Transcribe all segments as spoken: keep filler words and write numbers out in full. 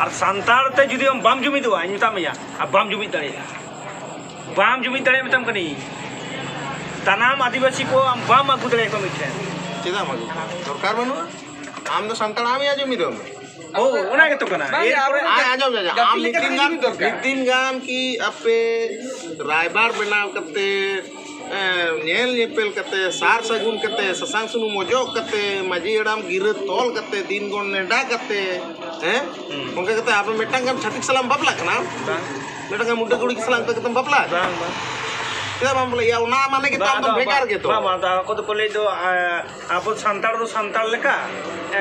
ᱟᱨ ᱥᱟᱱᱛᱟᱲ ᱛᱮ ᱡᱩᱫᱤ ᱟᱢ ᱵᱟᱢ ᱡᱩᱢᱤᱫᱚᱜᱼᱟ, ᱤᱧ ᱢᱮᱛᱟᱢ ᱢᱮᱭᱟ, ᱟᱨ ᱵᱟᱢ ᱡᱩᱢᱤᱫ ᱫᱟᱲᱮᱭᱟᱜᱼᱟ, ᱵᱟᱢ ᱡᱩᱢᱤᱫ ᱫᱟᱲᱮᱭᱟᱜᱼᱟ, ᱢᱮᱛᱟᱢ ᱠᱟᱹᱱᱟᱹᱧ, ᱥᱟᱱᱟᱢ ᱟᱹᱫᱤᱵᱟᱹᱥᱤ ᱠᱚ ᱟᱢ ᱵᱟᱢ ᱟᱹᱜᱩ ᱫᱟᱲᱮᱭᱟᱠᱚᱣᱟ ᱢᱤᱫᱴᱷᱮᱱ᱾ ᱪᱮᱫᱟᱜ ᱮᱢ ᱟᱹᱜᱩ ᱠᱚᱣᱟ? ᱫᱚᱨᱠᱟᱨ ᱵᱟᱹᱱᱩᱜᱼᱟ᱾ ᱟᱢ ᱫᱚ ᱥᱟᱱᱛᱟᱲ, ᱟᱢ ᱭᱟ ᱡᱩᱢᱤᱫᱚᱜ ᱢᱮ᱾ ᱚ, ᱚᱱᱟ ᱜᱮᱛᱚ ᱠᱟᱱᱟ᱾ ᱵᱟᱝ, ᱮᱨᱯᱚᱨᱮ ᱟᱵᱚ ᱟᱸᱡᱚᱢ, ᱟᱸᱡᱚᱢ, ᱟᱸᱡᱚᱢ᱾ ᱜᱟᱛᱮ ᱟᱢ ᱢᱤᱫ ᱞᱮᱠᱟᱛᱮ ᱫᱤᱱ ᱜᱟᱱ, ᱡᱩᱢᱤᱫ ᱫᱚᱨᱠᱟᱨ᱾ ᱢᱤᱫ ᱫᱤᱱ ᱜᱟᱱ ᱠᱤ ᱟᱯᱮ ᱨᱟᱭᱵᱟᱨ ᱵᱮᱱᱟᱣ ᱠᱟᱛᱮ, ᱮ, ᱧᱮᱞ ᱧᱮᱯᱮᱞ ᱠᱟᱛᱮ, ᱥᱟᱨ ᱥᱟᱹᱜᱩᱱ ᱠᱟᱛᱮ, ᱥᱟᱥᱟᱝ ᱥᱩᱱᱩᱢ ᱚᱡᱚᱜ ᱠᱟᱛᱮ, ᱢᱟᱹᱡᱷᱤ ᱦᱟᱲᱟᱢ ᱜᱤᱨᱟᱹ ᱛᱚᱞ ᱠᱟᱛᱮ, ᱫᱤᱱ ᱜᱚᱱ ᱱᱮᱰᱟ ᱠᱟᱛᱮ, ᱦᱮᱸ? ᱦᱩᱸ᱾ ᱚᱱᱠᱟ ᱠᱟᱛᱮ ᱟᱯᱮ ᱢᱤᱫᱴᱟᱝ ᱜᱟᱱ ᱪᱷᱟᱹᱛᱤᱠ ᱥᱟᱞᱟᱜ ᱮᱢ ᱵᱟᱯᱞᱟᱜ ᱠᱟᱱᱟ? ᱵᱟᱝ᱾ ᱢᱤᱫᱴᱟᱝ ᱜᱟᱱ ᱢᱩᱰᱟᱹ ᱠᱩᱲᱤ ᱥᱟᱞᱟᱜ ᱚᱱᱠᱟ ᱠᱟᱛᱮᱢ ᱵᱟᱯᱞᱟᱜ ᱠᱟᱱᱟ? ᱵᱟᱝ, ᱵᱟᱝ᱾ ᱪᱮᱫᱟᱜ ᱵᱟᱢ ᱵᱟᱯᱞᱟᱜ? ᱭᱟ, ᱚᱱᱟ ᱢᱟᱱᱮ ᱜᱮ ᱛᱚ ᱵᱟᱝ, ᱟᱢ ᱫᱚ ᱟᱫᱚ ᱵᱷᱮᱜᱟᱨ ᱵᱟᱝ, ᱜᱮ ᱛᱚ᱾ ᱵᱟᱝ, ᱵᱟᱝ, ᱟᱫᱚ ᱟᱠᱚ ᱫᱚᱠᱚ ᱞᱟᱹᱭ ᱫᱚ, ᱟ, ᱟᱵᱚ ᱥᱟᱱᱛᱟᱲ ᱫᱚ ᱥᱟᱱᱛᱟᱲ ᱞᱮᱠᱟ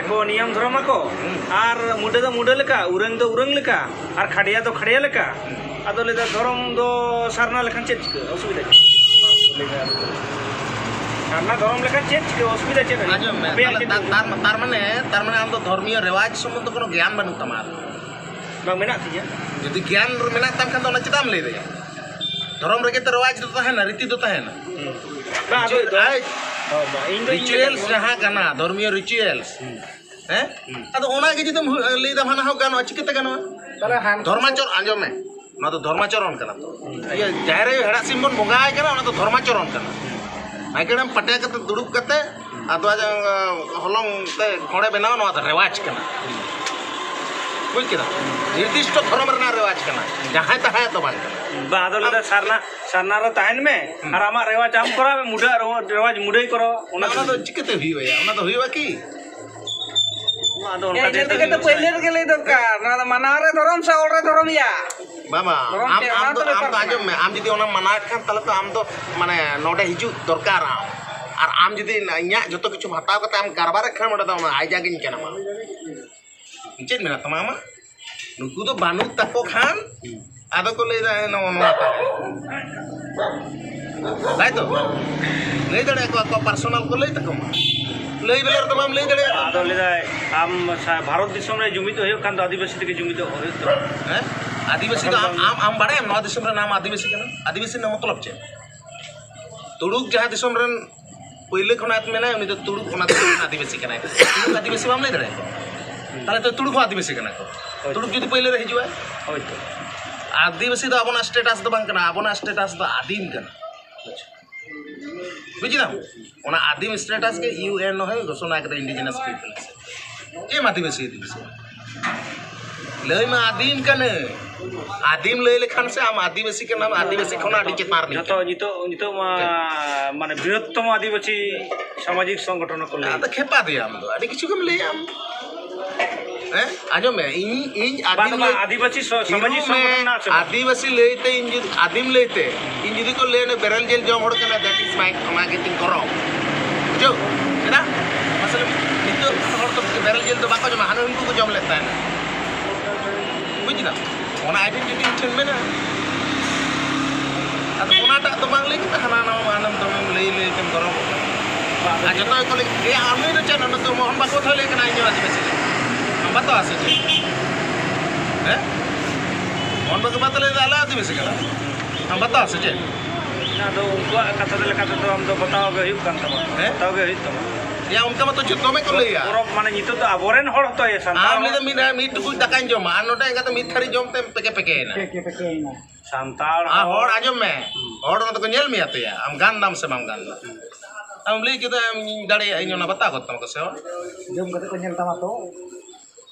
ᱠᱚ ᱱᱤᱭᱚᱢ ᱫᱷᱚᱨᱚᱢ ᱟᱠᱚ, ᱦᱩᱸ᱾ ᱟᱨ ᱢᱩᱰᱟᱹ ᱫᱚ ᱢᱩᱰᱟᱹ ᱞᱮᱠᱟ, ᱩᱨᱟᱹᱝ ᱫᱚ ᱩᱨᱟᱹᱝ ᱞᱮᱠᱟ, ᱟᱨ ᱠᱷᱟᱰᱭᱟ ᱫᱚ ᱠᱷᱟᱰᱭᱟ ᱞᱮᱠᱟ᱾ ᱦᱩᱸ᱾ ᱟᱫᱚ ᱞᱟᱹᱭ ᱫᱟ, ᱫᱷᱚᱨᱚᱢ ᱫᱚ ᱥᱟᱨᱱᱟ ᱞᱮᱠᱷᱟᱱ ᱪᱮᱫ ᱪᱤᱠᱟᱹᱜᱼᱟ? ᱚᱥᱩᱵᱤᱫᱷᱟ ᱪᱮᱫ? ᱥᱟᱨᱱᱟ ᱫᱷᱚᱨᱚᱢ ᱞᱮᱠᱷᱟᱱ ᱪᱮᱫ ᱪᱤᱠᱟᱹᱜᱼᱟ? ᱚᱥᱩᱵᱤᱫᱷᱟ ᱪᱮᱫ ᱦᱩᱭᱩᱜᱼᱟ? ᱟᱸᱡᱚᱢ ᱢᱮ, ᱟᱯᱮᱭᱟᱜ ᱛᱟᱦᱞᱮ ᱪᱮᱫ ᱛᱟᱨ, ᱦᱩᱭᱩᱜᱼᱟ? ᱛᱟᱨ, ᱛᱟᱨ ᱢᱟᱱᱮ, ᱛᱟᱨ ᱢᱟᱱᱮ ᱟᱢ ᱫᱚ ᱫᱷᱚᱨᱢᱤᱭᱚ ᱨᱮᱣᱟᱡᱽ ᱥᱚᱢᱵᱚᱱᱫᱷᱮ ᱠᱳᱱᱳ ᱜᱮᱭᱟᱱ ᱵᱟᱹᱱᱩᱜ ᱛᱟᱢᱟ ᱟᱨ᱾ ᱵᱟᱝ, ᱢᱮᱱᱟᱜ ᱛᱤᱧᱟ᱾ ᱡᱩᱫᱤ ᱜᱮᱭᱟᱱ ᱢᱮᱱᱟᱜ ᱛᱟᱢ ᱠᱷᱟᱱ ᱫᱚ ᱚᱱᱟ ᱪᱮᱫᱟᱜ ᱮᱢ ᱞᱟᱹᱭ ᱫᱟᱲᱮᱭᱟᱜᱼᱟ? ᱫᱷᱚᱨᱚᱢ ᱨᱮᱜᱮ ᱛᱚ ᱨᱮᱣᱟᱡᱽ ᱫᱚ ᱛᱟᱦᱮᱱᱟ, ᱨᱤᱛᱤ ᱫᱚ ᱛᱟᱦᱮᱱᱟ᱾ ᱦᱩᱸ᱾ ᱵᱟᱝ, ᱟᱫᱚ ᱨᱤᱪᱩᱭᱮᱞ, ᱫᱚ-, ᱟᱭ, ᱦᱳᱭ, ᱵᱟᱝ, ᱤᱧ ᱫᱚ ᱤᱧ ᱨᱤᱪᱩᱭᱮᱞᱥ ᱞᱟᱹᱭ ᱡᱟᱦᱟᱸ ᱠᱟᱱᱟ, ᱫᱷᱚᱨᱢᱤᱭᱚ ᱨᱤᱪᱩᱭᱮᱞᱥ, ᱦᱩᱸ᱾ ᱦᱮᱸ? ᱦᱩᱸ᱾ ᱟᱫᱚ ᱚᱱᱟ ᱜᱮ ᱡᱩᱫᱤᱢ ᱦᱩ-, ᱞᱟᱹᱭ ᱫᱟᱢ ᱦᱟᱱᱟ ᱦᱚᱸ ᱜᱟᱱᱚᱜᱼᱟ, ᱪᱤᱠᱟᱹᱛᱮ ᱜᱟᱱᱚᱜᱼᱟ? ᱛᱟᱦᱞᱮ ᱦᱟᱱ- ᱫᱷᱚᱨᱢᱟᱪᱚᱨ, ᱟᱸᱡᱚᱢ ᱢᱮ, ᱱᱚᱣᱟ ᱫᱚ ᱫᱷᱚᱨᱢᱟᱪᱚᱨᱚᱱ ᱠᱟᱱᱟ ᱛᱚ᱾ ᱦᱩᱸ᱾ ᱤᱭᱟᱹ, ᱡᱟᱦᱮᱨ ᱟᱭᱳ ᱦᱮᱲᱟᱜ ᱥᱤᱢ ᱵᱚᱱ ᱵᱚᱸᱜᱟᱭ ᱠᱟᱱᱟ, ᱚᱱᱟ ᱫᱚ ᱫᱷᱚᱨᱢᱟᱪᱚᱨᱚᱱ ᱠᱟᱱᱟ᱾ ᱦᱩᱸ᱾ ᱱᱟᱭᱠᱮ ᱦᱟᱲᱟᱢ ᱯᱟᱴᱭᱟ ᱠᱟᱛᱮ ᱫᱩᱲᱩᱵ ᱠᱟᱛᱮ ᱟᱫᱚ ᱟᱡᱟᱜ ᱦᱚᱞᱚᱝ ᱛᱮ ᱠᱷᱚᱲᱮ ᱵᱮᱱᱟᱣᱟ, ᱱᱚᱣᱟ ᱫᱚ ᱨᱮᱣᱟᱡᱽ ᱠᱟᱱᱟ᱾ ᱵᱩᱡᱽ ᱠᱮᱫᱟ? ᱱᱤᱨᱫᱤᱥᱴᱚ ᱫᱷᱚᱨᱚᱢ ᱨᱮᱱᱟᱜ ᱨᱮᱣᱟᱡᱽ ᱠᱟᱱᱟ, ᱡᱟᱦᱟᱸᱭ ᱛᱟᱦᱟᱸᱭ ᱫᱚ ᱵᱟᱝ ᱠᱟᱱᱟ᱾ ᱵᱟᱝ, ᱟᱫᱚ ᱞᱟᱹᱭᱫᱟ ᱟᱢ ᱥᱟᱨᱱᱟ, ᱥᱟᱨᱱᱟ ᱨᱮ ᱛᱟᱦᱮᱱ ᱢᱮ, ᱦᱩᱸ᱾ ᱟᱨ ᱟᱢᱟᱜ ᱨᱮᱣᱟᱡᱽ ᱟᱢ ᱠᱚᱨᱟᱣ ᱢᱮ, ᱢᱩᱰᱟᱹ ᱨᱮᱣᱟᱡᱽ ᱢᱩᱰᱟᱹᱭ ᱠᱚᱨᱟᱣᱟ, ᱚᱱᱟ ᱚᱱᱟ ᱫᱚ ᱫᱚ ᱪᱤᱠᱟᱹᱛᱮ ᱦᱩᱭᱩᱜᱼᱟ ᱭᱟ? ᱚᱱᱟ ᱫᱚ ᱦᱩᱭᱩᱜᱼᱟ ᱠᱤ? ᱚᱱᱟ ᱫᱚ ᱚᱱᱠᱟ ᱤᱱᱟᱹ ᱪᱮᱫ ᱛᱮᱜᱮ ᱛᱚ ᱦᱩᱭᱩᱜᱼᱟ? ᱯᱟᱹᱭᱞᱟᱹ ᱨᱮᱜᱮ ᱞᱟᱹᱭ ᱫᱚᱨᱠᱟᱨ, ᱱᱚᱣᱟ ᱫᱚ ᱢᱟᱱᱟᱣ ᱨᱮ ᱫᱷᱚᱨᱚᱢ ᱥᱮ ᱚᱞ ᱨᱮ ᱫᱷᱚᱨᱚᱢ ᱭᱟ? ᱵᱟᱵᱟ, ᱫᱷᱚᱨᱚᱢ ᱟᱢ, ᱪᱮᱫ? ᱟᱢ ᱚᱱᱟ ᱫᱚ, ᱛᱚ ᱟᱢ ᱵᱮᱯᱟᱨ ᱫᱚ ᱟᱸᱡᱚᱢ ᱠᱟᱱᱟ᱾ ᱢᱮ, ᱟᱢ ᱡᱩᱫᱤ ᱚᱱᱟᱢ ᱢᱟᱱᱟᱣᱮᱫ ᱠᱷᱟᱱ, ᱛᱟᱦᱞᱮ ᱛᱚ ᱟᱢ ᱫᱚ, ᱢᱟᱱᱮ, ᱱᱚᱰᱮ ᱦᱤᱡᱩᱜ ᱫᱚᱨᱠᱟᱨ ᱟᱢ᱾ ᱟᱨ ᱟᱢ ᱡᱩᱫᱤ ᱤᱧᱟᱹᱜ ᱡᱚᱛᱚ ᱠᱤᱪᱷᱩᱢ ᱦᱟᱛᱟᱣ ᱠᱟᱛᱮ ᱟᱢ ᱠᱟᱨᱵᱟᱨᱮᱫ ᱠᱷᱟᱱ, ᱚᱸᱰᱮ ᱫᱚ ᱟᱢ hijackᱤᱧ ᱠᱟᱱᱟ ᱢᱟ᱾ ᱪᱮᱫ ᱢᱮᱱᱟᱜ ᱛᱟᱢᱟ ᱟᱢᱟᱜ? ᱱᱩᱠᱩ ᱫᱚ ᱵᱟᱹᱱᱩᱜ ᱛᱟᱠᱚ ᱠᱷᱟᱱ, ᱟᱫᱚ ᱠᱚ ᱞᱟᱹᱭᱫᱟ, "ᱦᱮᱸ, ᱱᱚᱜᱼᱚ ᱱᱚᱣᱟ ᱛᱟᱦᱮᱸ ᱠᱟᱱᱟ᱾" ᱛᱟᱭ ᱛᱚ? ᱞᱟᱹᱭ ᱫᱟᱲᱮᱭᱟᱜᱼᱟ ᱠᱚ, ᱟᱠᱚᱣᱟᱜ personal ᱠᱚ ᱞᱟᱹᱭ ᱛᱟᱠᱚ ᱢᱟ᱾ ᱞᱟᱹᱭ ᱵᱮᱞᱟ ᱨᱮᱫᱚ ᱵᱟᱢ ᱞᱟᱹᱭ ᱫᱟᱲᱮᱭᱟᱜᱼᱟ᱾ ᱟᱫᱚ ᱞᱟᱹᱭᱫᱟᱭ, ᱟᱢ ᱥᱟ-, ᱵᱷᱟᱨᱚᱛ ᱫᱤᱥᱚᱢ ᱨᱮ ᱡᱩᱢᱤᱫ ᱦᱩᱭᱩᱜ ᱠᱷᱟᱱ ᱫᱚ ᱟᱹᱫᱤᱵᱟᱹᱥᱤ ᱛᱮᱜᱮ ᱡᱩᱢᱤᱫᱚᱜ ᱦᱩᱭᱩᱜ ᱛᱟᱢᱟ᱾ ᱦᱮᱸ? ᱟᱹᱫᱤᱵᱟᱹᱥᱤ ᱫᱚ ᱟᱢ, ᱟᱢ, ᱟᱢ ᱵᱟᱲᱟᱭᱟᱢ ᱱᱚᱣᱟ ᱫᱤᱥᱚᱢ ᱨᱮᱱ ᱟᱢ ᱟᱹᱫᱤᱵᱟᱹᱥᱤ ᱠᱟᱱᱟᱢ? ᱟᱹᱫᱤᱵᱟᱹᱥᱤ ᱨᱮᱱᱟᱜ ᱢᱚᱛᱞᱚᱵ ᱪᱮᱫ? ᱛᱩᱲᱩᱠ ᱡᱟᱦᱟᱸ ᱫᱤᱥᱚᱢ ᱨᱮᱱ ᱯᱳᱭᱞᱳ ᱠᱷᱚᱱᱟᱜ ᱢᱮᱱᱟᱭ, ᱩᱱᱤ ᱫᱚ ᱛᱩᱲᱩᱠ, ᱚᱱᱟ ᱫᱤᱥᱚᱢ ᱨᱮᱱ ᱟᱹᱫᱤᱵᱟᱹᱥᱤ ᱠᱟᱱᱟᱭ᱾ ᱛᱩᱲᱩᱠ ᱟᱹᱫᱤᱵᱟᱹᱥᱤ ᱵᱟᱢ ᱞᱟᱹᱭ ᱫᱟᱲᱮᱭᱟᱠᱚᱣᱟ? ᱛᱟᱦᱞᱮ ᱛᱚ ᱛᱩᱲᱩᱠ ᱦᱚᱸ ᱟᱹᱫᱤᱵᱟᱹᱥᱤ ᱠᱟᱱᱟ ᱠᱚ᱾ ᱦᱳᱭ᱾ ᱛᱩᱲᱩᱠ ᱡᱩᱫᱤ ᱯᱟᱹᱭᱞᱟᱹ ᱨᱮ ᱦᱤᱡᱩᱜᱼᱟᱭ, ᱦᱳᱭ ᱛᱚ᱾ ᱟᱹᱫᱤᱵᱟᱹᱥᱤ ᱫᱚ ᱟᱵᱚᱱᱟᱜ ᱥᱴᱮᱴᱟᱥ ᱫᱚ ᱵᱟᱝ ᱠᱟᱱᱟ, ᱟᱵᱚᱱᱟᱜ ᱥᱴᱮᱴᱟᱥ ᱫᱚ ᱟᱹᱫᱤᱢ ᱠᱟᱱᱟ᱾ ᱵᱩᱡ ᱠᱮᱫᱟᱢ? ᱚᱱᱟ ᱟᱹᱫᱤᱢ ᱥᱴᱮᱴᱟᱥ ᱜᱮ ᱤᱭᱩ ᱮᱱ ᱦᱚᱸᱭ ᱜᱷᱳᱥᱚᱱᱟ ᱠᱮᱫᱟ, ᱤᱱᱰᱤᱡᱤᱱᱟᱥ ᱯᱤᱯᱚᱞ᱾ ᱪᱮᱫ ᱮᱢ ᱟᱹᱫᱤᱵᱟᱹᱥᱤ, ᱟᱹᱫᱤᱵᱟᱹᱥᱤ? ᱞᱟᱹᱭ ᱢᱟ ᱟᱹᱫᱤᱢ ᱠᱟᱹᱱᱟᱹᱧ᱾ ᱟᱹᱫᱤᱢ ᱞᱟᱹᱭ ᱞᱮᱠᱷᱟᱱ ᱥᱮ ᱟᱢ ᱟᱹᱫᱤᱵᱟᱹᱥᱤ ᱠᱟᱱᱟᱢ, ᱟᱹᱫᱤᱵᱟᱹᱥᱤ ᱠᱷᱚᱱ ᱟᱹᱰᱤ ᱪᱮᱛᱟᱱ ᱨᱤᱱᱤᱡ ᱡᱚᱛᱚ ᱠᱟᱱᱟᱢ᱾ ᱱᱤᱛᱚᱜ, ᱱᱤᱛᱚᱜ ᱢᱟ ᱦᱮᱸ᱾ ᱢᱟᱱᱮ ᱵᱨᱤᱦᱚᱛᱛᱚᱢ ᱟᱹᱫᱤᱵᱟᱹᱥᱤ ᱥᱟᱢᱟᱡᱤᱠ ᱥᱚᱝᱜᱚᱴᱷᱚᱱ ᱠᱚ ᱞᱟᱹᱭ᱾ ᱟᱫᱚ ᱠᱷᱮᱯᱟ ᱫᱮᱭᱟ ᱟᱢ ᱫᱚ, ᱟᱹᱰᱤ ᱠᱤᱪᱷᱩ ᱜᱮᱢ ᱞᱟᱹᱭᱟ ᱟᱢ᱾ ᱦᱮᱸ? ᱟᱸᱡᱚᱢ ᱢᱮ, ᱤᱧ, ᱤᱧ ᱵᱟᱝ, ᱟᱹᱫᱤᱢ ᱵᱟᱝ, ᱞᱟᱹᱭ-, ᱟᱹᱫᱤᱵᱟᱹᱥᱤ ᱥᱚ-, ᱥᱟᱢᱟᱡᱤᱠ ᱛᱷᱤᱨᱩᱜ ᱢᱮ, ᱥᱚᱝᱜᱚᱴᱷᱚᱱ ᱢᱮᱱᱟᱜ ᱟᱥᱮ ᱵᱟᱝ? ᱟᱹᱫᱤᱵᱟᱹᱥᱤ ᱞᱟᱹᱭᱛᱮ ᱤᱧ ᱡᱩᱫᱤ, ᱟᱹᱫᱤᱢ ᱞᱟᱹᱭᱛᱮ ᱤᱧ ᱡᱩᱫᱤ ᱠᱚ ᱞᱟᱹᱭᱟ, "ᱱᱩᱭ ᱵᱮᱨᱮᱞ ᱡᱤᱞ ᱡᱚᱢ ᱦᱚᱲ ᱠᱟᱱᱟᱭ, that is my, ᱚᱱᱟ ᱜᱮ ᱛᱤᱧ ᱜᱚᱨᱚᱵᱽ᱾" ᱵᱩᱡᱷᱟᱹᱣ? ᱪᱮᱫᱟᱜ? ᱢᱟᱥᱮ ᱞᱟᱹᱭ ᱢᱮ, ᱱᱤᱛᱚᱜ ᱦᱚᱲ ᱫᱚ ᱵᱮᱨᱮᱞ ᱡᱤᱞ ᱫᱚ ᱵᱟᱠᱚ ᱡᱚᱢᱟ, ᱦᱟᱱᱮ ᱩᱱᱠᱩ ᱠᱚ ᱡᱚᱢ ᱞᱮᱫ ᱛᱟᱦᱮᱱᱟ᱾ ᱵᱩᱡ ᱠᱮᱫᱟᱢ? ᱚᱱᱟ ᱟᱭᱰᱮᱱᱴᱤᱴᱤ ᱤᱧ ᱴᱷᱮᱱ ᱢᱮᱱᱟᱜᱼᱟ᱾ ᱟᱫᱚ ᱚᱱᱟᱴᱟᱜ ᱫᱚ ᱵᱟᱝ ᱞᱟᱹᱭ ᱠᱟᱛᱮ ᱦᱟᱱᱟ ᱱᱟᱣᱟ ᱦᱟᱱᱟᱢ ᱫᱚᱢᱮᱢ ᱞᱟᱹᱭ, ᱞᱟᱹᱭ ᱛᱮᱢ ᱜᱚᱨᱚᱵᱚᱜ ᱠᱟᱱᱟ᱾ ᱟᱨ ᱡᱚᱛᱚ ᱜᱮᱠᱚ ᱞᱟᱹᱭ, "ᱮᱭᱟ, ᱟᱢ ᱱᱩᱭ ᱫᱚ ᱪᱮᱫ, ᱱᱩᱭ ᱫᱚ ᱢᱳᱦᱚᱱ ᱵᱟᱠᱚ ᱛᱟᱦᱮᱸ ᱞᱟᱹᱭ ᱠᱟᱱᱟ, ᱤᱧ ᱦᱚᱸ ᱟᱹᱫᱤᱵᱟᱹᱥᱤ ᱠᱟᱱᱟ?" ᱟᱢ ᱵᱟᱛᱟᱣᱟ ᱥᱮ ᱪᱮᱫ? ᱦᱮᱸ? ᱢᱳᱦᱚᱱ ᱵᱟᱠᱚ ᱵᱟᱛᱟᱣ ᱞᱟᱹᱭ ᱫᱟ, ᱟᱞᱮ ᱟᱹᱫᱤᱵᱟᱹᱥᱤ ᱠᱟᱱᱟ᱾ ᱟᱢ ᱵᱟᱛᱟᱣᱟ ᱥᱮ ᱪᱮᱫ? ᱟᱫᱚ ᱩᱱᱠᱩᱣᱟᱜ ᱠᱟᱛᱷᱟ ᱞᱮᱠᱟ ᱛᱮᱫᱚ ᱟᱢ ᱫᱚ ᱵᱟᱛᱟᱣ ᱜᱮ ᱦᱩᱭᱩᱜ ᱠᱟᱱ ᱛᱟᱢᱟ᱾ ᱦᱮᱸ? ᱵᱟᱛᱟᱣ ᱜᱮ ᱦᱩᱭᱩᱜ ᱛᱟᱢᱟ᱾ ᱮᱭᱟ, ᱚᱱᱠᱟ ᱢᱟᱛᱚ ᱡᱚᱛᱚ ᱢᱮ ᱠᱚ ᱞᱟᱹᱭᱟ᱾ ᱯᱚᱨᱚᱵᱽ ᱢᱟᱱᱮ ᱱᱤᱛᱚᱜ ᱫᱚ ᱟᱵᱚᱨᱮᱱ ᱦᱚᱲ ᱦᱚᱸᱛᱚ ᱮ ᱥᱟᱱᱛᱟᱲ ᱟᱢ ᱞᱟᱹᱭ ᱫᱟ ᱦᱚᱲ᱾ ᱢᱤᱫ, ᱢᱤᱫ ᱴᱩᱠᱩᱡ ᱫᱟᱠᱟᱧ ᱡᱚᱢᱟ ᱟᱨ ᱱᱚᱰᱮ ᱮᱸᱜᱟᱛᱮ ᱢᱤᱫ ᱛᱷᱟᱹᱨᱤ ᱡᱚᱢ ᱛᱮᱢ ᱯᱮᱠᱮ ᱯᱮᱠᱮᱭᱮᱱᱟ᱾ ᱯᱮᱠᱮ ᱯᱮᱠᱮᱭᱮᱱᱟ᱾ ᱥᱟᱱᱛᱟᱲ ᱟᱨ ᱦᱚᱲ ᱦᱚᱲ ᱟᱸᱡᱚᱢ ᱢᱮ, ᱦᱩᱸ᱾ ᱦᱚᱲ ᱚᱱᱟ ᱫᱚᱠᱚ ᱧᱮᱞ ᱢᱮᱭᱟ ᱛᱚᱭᱟ, ᱟᱢ ᱜᱟᱱ ᱫᱟᱢ ᱥᱮ ᱵᱟᱢ ᱜᱟᱱ ᱫᱟ? ᱟᱢ ᱞᱟᱹᱭ ᱠᱮᱫᱟ, ᱤᱧ ᱫᱟᱲᱮᱭᱟᱜᱼᱟ, ᱤᱧ ᱚᱱᱟ ᱵᱟᱛᱟᱣ ᱠᱚ ᱛᱟᱢᱟ ᱠᱚ ᱥᱮ ᱦᱚᱲ? ᱡᱚᱢ ᱠᱟᱛᱮ ᱠᱚ ᱧᱮᱞ ᱛᱟᱢᱟ ᱛᱚ᱾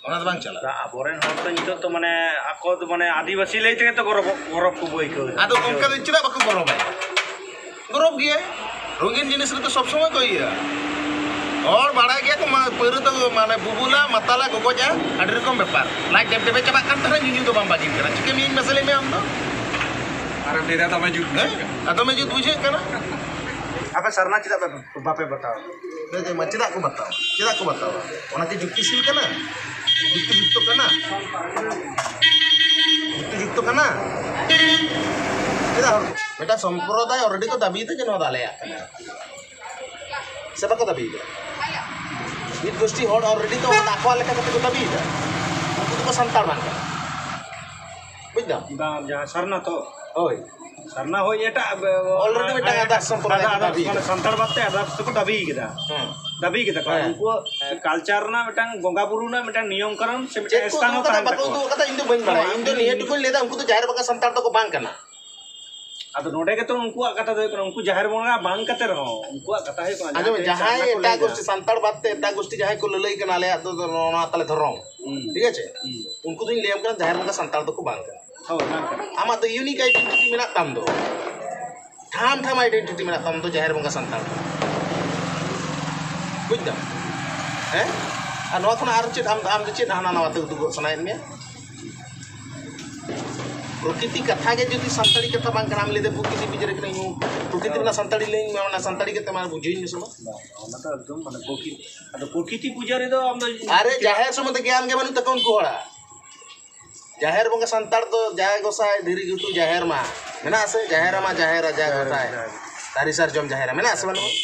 ᱚᱱᱟ ᱫᱚ ᱵᱟᱝ ᱪᱟᱞᱟᱜᱼᱟ᱾ ᱟᱵᱚᱨᱮᱱ ᱦᱚᱲ ᱫᱚ ᱱᱤᱛᱚᱜ ᱫᱚ ᱢᱟᱱᱮ ᱟᱠᱚ ᱫᱚ ᱢᱟᱱᱮ ᱟᱹᱫᱤᱵᱟᱹᱥᱤ ᱞᱟᱹᱭ ᱛᱮᱜᱮ ᱛᱚ ᱜᱚᱨᱚᱵᱚᱜ, ᱜᱚᱨᱚᱵ ᱠᱚ ᱵᱩᱡᱷᱟᱹᱣ ᱮᱫᱟ᱾ ᱟᱫᱚ ᱚᱱᱠᱟ ᱫᱚ ᱪᱮᱫᱟᱜ ᱵᱟᱠᱚ ᱜᱚᱨᱚᱵᱟ? ᱜᱚᱨᱚᱵ ᱜᱮᱭᱟ᱾ ᱨᱚᱝᱜᱤᱱ ᱡᱤᱱᱤᱥ ᱨᱮᱫᱚ ᱥᱚᱵ ᱥᱚᱢᱚᱭ ᱠᱚ ᱤᱭᱟᱹᱜᱼᱟ᱾ ᱦᱚᱲ ᱵᱟᱲᱟᱭ ᱜᱮᱭᱟ ᱠᱚ, ᱢᱟ-, ᱯᱟᱹᱣᱨᱟᱹ ᱫᱚ ᱢᱟᱱᱮ ᱵᱩᱵᱩᱞᱟ, ᱢᱟᱛᱟᱞᱟ, ᱜᱚᱜᱚᱡᱟ, ᱟᱹᱰᱤ ᱨᱚᱠᱚᱢ ᱵᱮᱯᱟᱨ᱾ ᱞᱟᱡ ᱰᱮᱵ ᱰᱮᱵᱮ ᱪᱟᱵᱟᱜ ᱠᱟᱱ ᱛᱟᱦᱮᱱᱟ, ᱧᱩᱧᱩ ᱫᱚ ᱵᱟᱢ ᱵᱟᱹᱜᱤ ᱠᱟᱱᱟ᱾ ᱪᱤᱠᱟᱹ ᱢᱤᱭᱟᱹᱧ ᱢᱟᱥᱮ ᱞᱟᱹᱭ ᱢᱮ ᱟᱢ ᱫᱚ? ᱟᱨᱮᱢ ᱞᱟᱹᱭ ᱫᱟ ᱫᱚᱢᱮ ᱡᱩᱛ ᱦᱮᱸ? ᱵᱩᱡᱷᱟᱹᱜ ᱠᱟᱱᱟ᱾ ᱟᱨ ᱫᱚᱢᱮ ᱡᱩᱛ ᱵᱩᱡᱷᱟᱹᱜ ᱠᱟᱱᱟ᱾ ᱟᱯᱮ ᱥᱟᱨᱱᱟ ᱪᱮᱫᱟᱜ ᱯᱮ ᱵᱟᱯᱮ ᱵᱟᱛᱟᱣᱟ? ᱦᱮᱸ, ᱪᱮᱫ ᱢᱟ, ᱪᱮᱫᱟᱜ ᱠᱚ ᱵᱟᱛᱟᱣᱟ? ᱪᱮᱫᱟᱜ ᱠᱚ ᱵᱟᱛᱟᱣᱟ? ᱚᱱᱟ ᱠᱤ ᱡᱩᱠᱛᱤᱥᱤᱞ ᱠᱟᱱᱟ? ᱡᱩᱠᱛᱤ ᱡᱩᱠᱛᱚ ᱠᱟᱱᱟ? ᱡᱩᱠᱛᱤ ᱡᱩᱠᱛᱚ ᱠᱟᱱᱟ? ᱪᱮᱫᱟᱜ ᱦᱚᱲ, ᱢᱤᱫᱴᱟᱝ ᱥᱚᱢᱯᱨᱚᱫᱟᱭ already ᱠᱚ ᱫᱟᱹᱵᱤᱭᱮᱫᱟ ᱡᱮ ᱱᱚᱣᱟ ᱫᱚ ᱟᱞᱮᱭᱟᱜ ᱠᱟᱱᱟ᱾ ᱥᱮ ᱵᱟᱠᱚ ᱫᱟᱹᱵᱤᱭᱮᱫᱟ? ᱢᱤᱫ ᱜᱳᱥᱴᱤ ᱦᱚᱲ already ᱠᱚ ᱚᱱᱟ ᱟᱠᱚᱣᱟᱜ ᱞᱮᱠᱟ ᱠᱟᱛᱮ ᱠᱚ ᱫᱟᱹᱵᱤᱭᱮᱫᱟ᱾ ᱩᱱᱠᱩ ᱫᱚᱠᱚ ᱥᱟᱱᱛᱟᱲ ᱵᱟᱝ ᱠᱟᱱᱟ᱾ ᱵᱩᱡ ᱫᱟᱢ? ᱵᱟᱝ, ᱡᱟᱦᱟᱸ ᱥᱟᱨᱱᱟ ᱛᱚ? ᱦᱳᱭ᱾ ᱥᱟᱨᱱᱟ ᱦᱳᱭ, ᱮᱴᱟᱜ ᱵᱮ-, already ᱢᱤᱫᱴᱟᱝ ᱮᱴᱟᱜ others ᱥᱚᱢᱯᱨᱚᱫᱟᱭ ᱠᱚ others ᱫᱟᱹᱵᱤ ᱢᱟᱱᱮ ᱠᱟᱫᱟ᱾ ᱥᱟᱱᱛᱟᱲ ᱵᱟᱫ ᱛᱮ others ᱫᱚᱠᱚ ᱫᱟᱹᱵᱤ ᱠᱟᱫᱟ᱾ ᱦᱮᱸ᱾ ᱫᱟᱹᱵᱤ ᱠᱮᱫᱟ ᱠᱚ᱾ ᱟᱨ ᱦᱮᱸ᱾ ᱩᱱᱠᱩᱣᱟᱜ ᱠᱟᱞᱪᱟᱨ ᱨᱮᱱᱟᱜ ᱢᱤᱫᱴᱟᱝ ᱵᱚᱸᱜᱟ ᱵᱩᱨᱩ ᱨᱮᱱᱟᱜ ᱢᱤᱫᱴᱟᱝ ᱱᱤᱭᱚᱢ ᱠᱟᱱᱩᱱ ᱥᱮ ᱢᱤᱫᱴᱟᱝ ᱪᱮᱫ ᱠᱚ ᱥᱛᱷᱟᱱ ᱩᱫᱩᱜ ᱦᱚᱸ ᱠᱟᱫᱟ ᱛᱟᱦᱮᱱ ᱵᱟᱠᱚ ᱛᱟᱠᱚᱣᱟ᱾ ᱩᱫᱩᱜ ᱠᱟᱫᱟ ᱤᱧ ᱫᱚ ᱵᱟᱹᱧ ᱵᱟᱲᱟᱭᱟ᱾ ᱤᱧ ᱫᱚ ᱱᱤᱭᱟᱹ ᱴᱩᱠᱩᱧ ᱞᱟᱹᱭᱫᱟ, ᱩᱱᱠᱩ ᱫᱚ ᱡᱟᱦᱮᱨ ᱵᱚᱸᱜᱟ ᱥᱟᱱᱛᱟᱲ ᱫᱚᱠᱚ ᱵᱟᱝ ᱠᱟᱱᱟ᱾ ᱟᱫᱚ ᱱᱚᱰᱮ ᱜᱮᱛᱚ ᱩᱱᱠᱩᱣᱟᱜ ᱠᱟᱛᱷᱟ ᱫᱚ ᱦᱩᱭᱩᱜ ᱠᱟᱱᱟ, ᱩᱱᱠᱩ ᱡᱟᱦᱮᱨ ᱵᱚᱸᱜᱟ ᱵᱟᱝ ᱠᱟᱛᱮ ᱨᱮᱦᱚᱸ ᱩᱱᱠᱩᱣᱟᱜ ᱠᱟᱛᱷᱟ ᱦᱩᱭᱩᱜ ᱠᱟᱱᱟ, ᱟᱸᱡᱚᱢ ᱢᱮ, ᱡᱟᱦᱟᱸ ᱡᱟᱦᱟᱸᱭ ᱥᱟᱨᱱᱟ ᱠᱚ ᱮᱴᱟᱜ ᱞᱟᱹᱭᱫᱟ᱾ ᱜᱳᱥᱴᱤ ᱥᱟᱱᱛᱟᱲ ᱵᱟᱫ ᱛᱮ ᱮᱴᱟᱜ ᱜᱳᱥᱴᱤ ᱡᱟᱦᱟᱸᱭ ᱠᱚ ᱞᱟᱹᱞᱟᱹᱭ ᱠᱟᱱᱟ, ᱟᱞᱮᱭᱟᱜ ᱫᱚ ᱫᱚ ᱱᱚᱣᱟ ᱱᱚᱣᱟ ᱛᱟᱞᱮ ᱫᱷᱚᱨᱚᱢ, ᱦᱩᱸ᱾ ᱴᱷᱤᱠ ᱟᱪᱷᱮ? ᱦᱩᱸ᱾ ᱩᱱᱠᱩ ᱫᱚᱧ ᱞᱟᱹᱭᱟᱢ ᱠᱟᱱᱟ, ᱡᱟᱦᱮᱨ ᱵᱚᱸᱜᱟ ᱥᱟᱱᱛᱟᱲ ᱫᱚᱠᱚ ᱵᱟᱝ ᱠᱟᱱᱟ᱾ ᱦᱳᱭ, ᱵᱟᱝ ᱠᱟᱱᱟ᱾ ᱟᱢᱟᱜ ᱫᱚ ᱤᱭᱩᱱᱤᱠ ᱟᱭᱰᱮᱱᱴᱤᱴᱤ ᱢᱮᱱᱟᱜ ᱛᱟᱢ ᱫᱚ, ᱴᱷᱟᱢ ᱴᱷᱟᱢ ᱟᱭᱰᱮᱱᱴᱤᱴᱤ ᱢᱮᱱᱟᱜ ᱛᱟᱢ ᱫᱚ ᱡᱟᱦᱮᱨ ᱵᱚᱸᱜᱟ ᱥᱟᱱᱛᱟᱲ, ᱵᱩᱡᱽ ᱫᱟᱢ? ᱦᱮᱸ? ᱟᱨ ᱱᱚᱣᱟ ᱠᱷᱚᱱᱟᱜ ᱟᱨ ᱪᱮᱫ ᱟᱢ, ᱟᱢ ᱫᱚ ᱪᱮᱫ ᱦᱟᱱᱟ ᱱᱟᱣᱟ ᱛᱮ ᱩᱫᱩᱜᱚᱜ ᱥᱟᱱᱟᱭᱮᱫ ᱢᱮᱭᱟ? ᱯᱨᱚᱠᱤᱛᱤ ᱠᱟᱛᱷᱟ ᱜᱮ ᱡᱩᱫᱤ ᱥᱟᱱᱛᱟᱲᱤ ᱠᱟᱛᱷᱟ ᱵᱟᱝ ᱠᱟᱱᱟ, ᱟᱢ ᱞᱟᱹᱭ ᱫᱟ ᱯᱨᱚᱠᱤᱛᱤ ᱯᱩᱡᱟᱹ ᱨᱮ ᱠᱟᱱᱟ, ᱤᱧ ᱯᱨᱚᱠᱤᱛᱤ ᱨᱮᱱᱟᱜ ᱥᱟᱱᱛᱟᱲᱤ ᱞᱟᱹᱭᱟᱹᱧ ᱢᱮ, ᱚᱱᱟ ᱥᱟᱱᱛᱟᱲᱤ ᱠᱟᱛᱮ ᱢᱟ ᱵᱩᱡᱷᱟᱹᱣᱤᱧ ᱢᱮᱥᱮ ᱢᱟ᱾ ᱵᱟᱝ, ᱚᱱᱟ ᱫᱚ ᱮᱠᱫᱚᱢ ᱢᱟᱱᱮ ᱯᱨᱚᱠᱤᱛᱤ, ᱟᱫᱚ ᱯᱨᱚᱠᱤᱛᱤ ᱯᱩᱡᱟᱹ ᱨᱮᱫᱚ ᱟᱢ ᱫᱚ ᱟᱨᱮ ᱡᱟᱦᱮᱨ ᱥᱚᱢᱵᱚᱱᱫᱷᱮ ᱜᱮᱭᱟᱱ ᱜᱮ ᱵᱟᱹᱱᱩᱜ ᱛᱟᱠᱚᱣᱟ ᱩᱱᱠᱩ ᱦᱚᱲᱟᱜ᱾ ᱡᱟᱦᱮᱨ ᱵᱚᱸᱜᱟ ᱥᱟᱱᱛᱟᱲ ᱫᱚ ᱡᱟᱦᱮᱨ ᱜᱚᱸᱥᱟᱭ, ᱫᱷᱤᱨᱤ ᱜᱷᱩᱴᱩ ᱡᱟᱦᱮᱨ ᱢᱟ ᱢᱮᱱᱟᱜ ᱥᱮ? ᱡᱟᱦᱮᱨ ᱢᱟ ᱡᱟᱦᱮᱨ ᱨᱟᱡᱟ ᱜᱚᱸᱥᱟᱭ, ᱫᱟᱨᱮ ᱥᱟᱨᱡᱚᱢ ᱡᱟᱦᱮᱨ ᱢᱮᱱᱟᱜ ᱥᱮ ᱵᱟᱹᱱᱩᱜ?